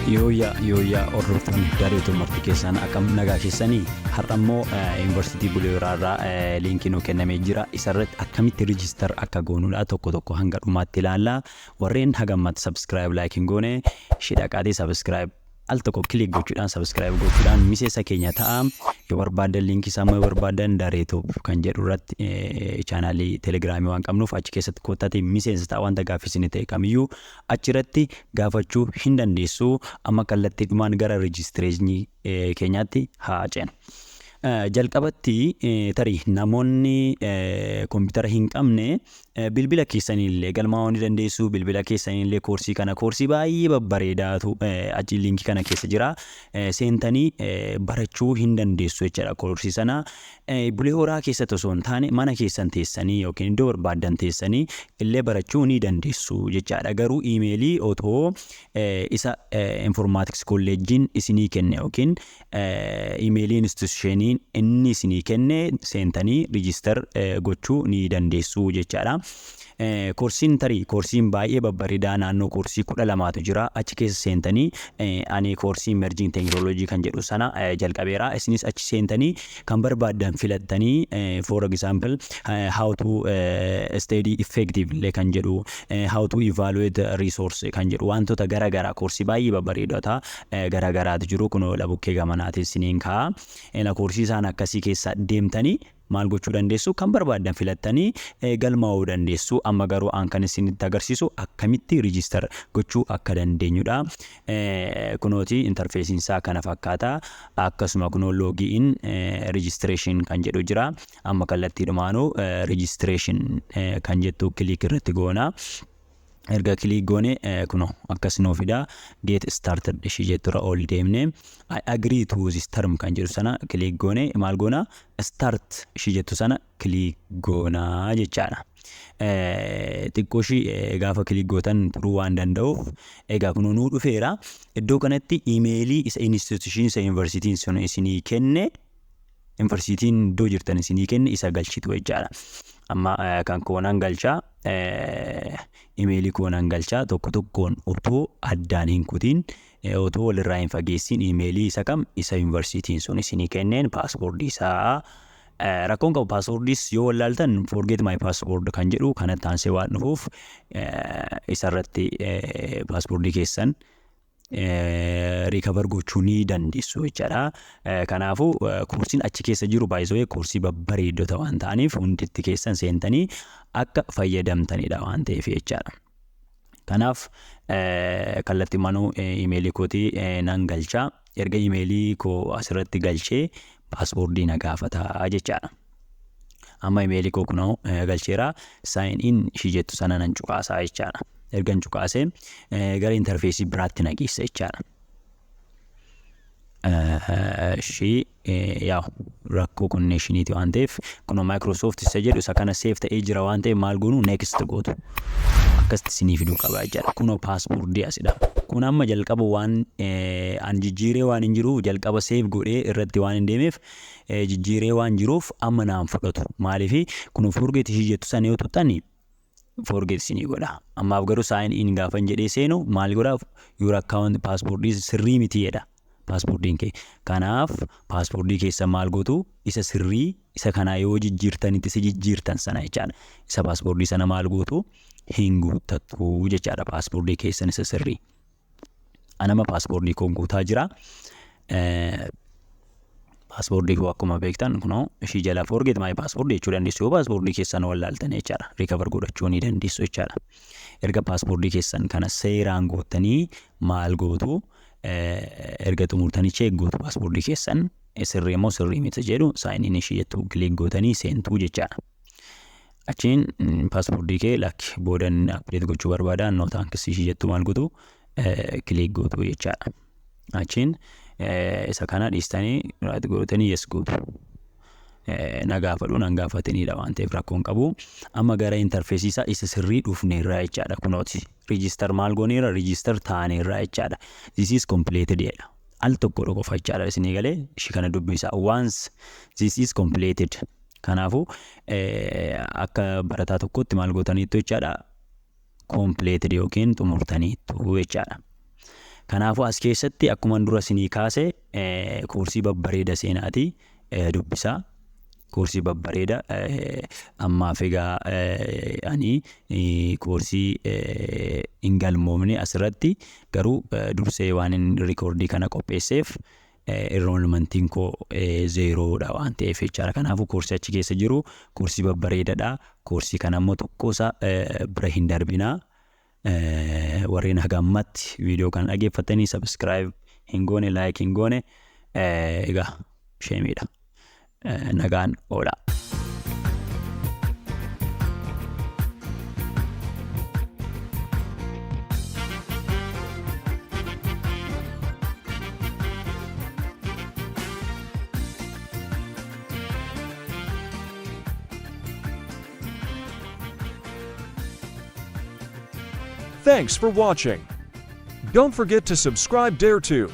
Yooyyaa yooyyaa, hordoftoonni Daareetu marti keessan akkam, nagaa keessanii? Har'a immoo Yuunivarsiitii Bulee Horaa irraa liinkii nuu kennamee jira. Isarratti akkamitti register akka goonudha tokko tokko hanga dhumaatti ilaalla. Warreen haga ammatti subscribe, like hin goone, ishee dhaqaatii subscribe al tokko click gochuudhaan, subscribe gochuudhaan miseensa keenya ta'a. Yoo barbaaddan liinkii isaa immoo, yoo barbaaddan Dareetoob kan jedhu irratti chaanaalii Telegiraamii waan qabnuuf achi keessatti koottaatii miseensa ta'a. Wanta gaaffii isin ta'e kamiyyuu achirratti gaafachuu hin dandeessu. Amma kallattiidhumaan gara rejistireeshinii keenyaatti haa ceenu. Jalqabatti tarii namoonni koompitara hin qabne bilbila keessaniillee galmaa'uu ni dandeessu. Bilbila keessaniillee koorsii kana, koorsii baay'ee babbareedaatu achi liinkii kana keessa jira. Seentanii barachuu hin dandeessu jechuudha koorsii sana. Bulee Horaa keessatti osoo hin taane mana keessan teessanii yookiin iddoo barbaaddan teessanii illee barachuu ni dandeessu jechaadha. Garuu iimeelii otoo isa informatics kolleejjiin isinii kenne yookiin iimeelii institushiniin inni isinii kenne seentanii register gochuu ni dandeessu jechaadha. Koorsiin tarii koorsiin baay'ee babbareedaa naannoo koorsii 12tu jira. Achi keessa seentanii ani koorsii emerging technology kan jedhu sana jalqabeera. Isinis achi seentanii kan barbaaddan filattanii, for example, how to study effectively kan jedhu, how to evaluate resource kan jedhu, wantoota gara garaa koorsii baay'ee babbareedota gara garaatu jiru. Kunoo labukkee gamanaatiin isiniin ka'a. Koorsii isaan akkasii keessa deemtanii maal gochuu dandeessu? Kan barbaaddan filattanii galmaa'uu dandeessu. Amma garuu an kan isinitti agarsiisu akkamitti register gochuu akka dandeenyudha. Kunooti intarfeesiin isaa kana fakkaata. Akkasuma kunoo login, registration kan jedhu jira. Amma kallattiidhumaanuu registration kan jettu click irratti goona. Erga click goone kunoo akkas nuu fida. Get started ishii jetturra ol deemne, "I agree to this term" kan jedhu sana click goone, maal goona? Start ishii jettu sana click goonaa jechaadha. Xiqqoo ishii gaafa click gootan turuu waan danda'uuf, egaa kunoo nuu dhufeera. Iddoo kanatti iimeelii isa instituushinii, isa yuunivarsiitiin sun isinii kenne, yuunivarsiitiin iddoo jirtan isinii kenne isa galchitu jechaadha. Amma kan koonan galchaa, imeelii koonan galchaa, tokko tokkoon otoo addaan hin kutiin, otoo walirraa hin fageessin, imeelii isa kam, isa yuunivarsiitiin sun isinii kenneen, paaspoortii isaa rakkoon qabu. Paaspoortiis yoo wallaaltan "forget my password" kan jedhu kanatti aansee waan dhufuuf isarratti paaspoortii keessan recover gochuu ni dandeessu jechaadha. Kanaafuu koorsiin achi keessa jiru baay'isoo koorsii babbareeddota waan ta'aniif hunditti keessan seentanii akka fayyadamtanidha waan ta'eef jechaadha. Kanaaf kallattii manuu imeelii kootii nan galchaa. Erga imeelii koo asirratti galchee paaspoortii na gaafata jechaadha. Amma imeelii koo kunoo galcheera. "Sign in" ishii jettu sana nan cuqaasaa jechaadha. Ergan cuqaasee gara intarfeesii biraatti na geessa jechaadha. Ishii yaa rakkoo konneeshiniiti waan ta'eef, kunoo Microsoft isa jedhu isa kana save ta'ee jira waan ta'eef, maal goonu? Next gootu. Akkasitti isinii fiduu qaba jechaadha. Kunoo paaspoortii asidha. Kun amma jalqaba waan an jijjiiree waan hin jiruuf, jalqaba save godhee irratti waan hin deemeef, jijjiiree waan jiruuf amma naan fudhatu. Maaliifi kunoo "forget" ishii jettu sana yoo tuqxani forget isinii godha. Ammaaf garuu "sign in" gaafan jedhee seenu maal godhaa? "Your account paaspoortii sirrii miti" jedha. Paaspoortiin kee. Kanaaf paaspoortii keessa maal gootu? Isa sirrii isa kanaa yoo jijjiirtanitti isa jijjiirtan sana jechaadha. Isa paaspoortii sana maal gootu? Hin guuttattu jechaadha paaspoortii keessan isa sirrii. Anama paaspoortii koo guutaa jira. Paaspoortii koo akkuma beektan kunoo ishii jala "forget my passport" jechuu dandeessu yoo paaspoortii keessan wallaaltan jechaadha. Recover godhachuu ni dandeessu jechaadha. Erga paaspoortii keessan kana seeraan guuttanii maal gootu? Erga xumurtanii check gootu, paaspoortii keessan sirrii immoo sirrii miti jedhu, "sign in" ishii jettu click gootanii seentuu jechaadha. Achiin paaspoortii kee lakki boodan update gochuu barbaada, "no thanks" ishii jettu maal gootu? Click gootu jechaadha. Achiin isa kana dhiistanii right gootanii yes gootu. Na gaafadhu nan gaafatinidha waan ta'eef rakkoon qabu. Amma gara intarfeesii isaa isa sirrii dhufneerra jechaadha kunooti. Register maal gooneerra? Register taaneerra jechaadha. "This is completed" jedha. Al tokko qofa jechaadha isinii galee ishii kana dubbisaa. "Once this is completed." Kanaafuu akka barataa tokkotti maal gootaniittu jechaadha? Completed yookiin xumurtaniittu jechaadha. Kanaafuu as keessatti akkuma dura isinii kaase koorsii babbareeda seenaati dubbisaa. Koorsii babbareeda ammaaf egaa ani koorsii hin galmoofne asirratti, garuu dursee waan hin recordii kana qopheesseef enrollmentiin koo zerodha waan ta'eef jechaadha. Kanaafuu koorsii achi keessa jiru koorsii babbareedaadha. Koorsii kana immoo tokkosaa bira hin darbinaa. Warreen haga ammatti viidiyoo kana dhaggeeffatanii subscribe hin goone, like hin goone, egaa shameiidha. Nagaan oolaa. Thanks for watching. Don't forget to subscribe DareTube.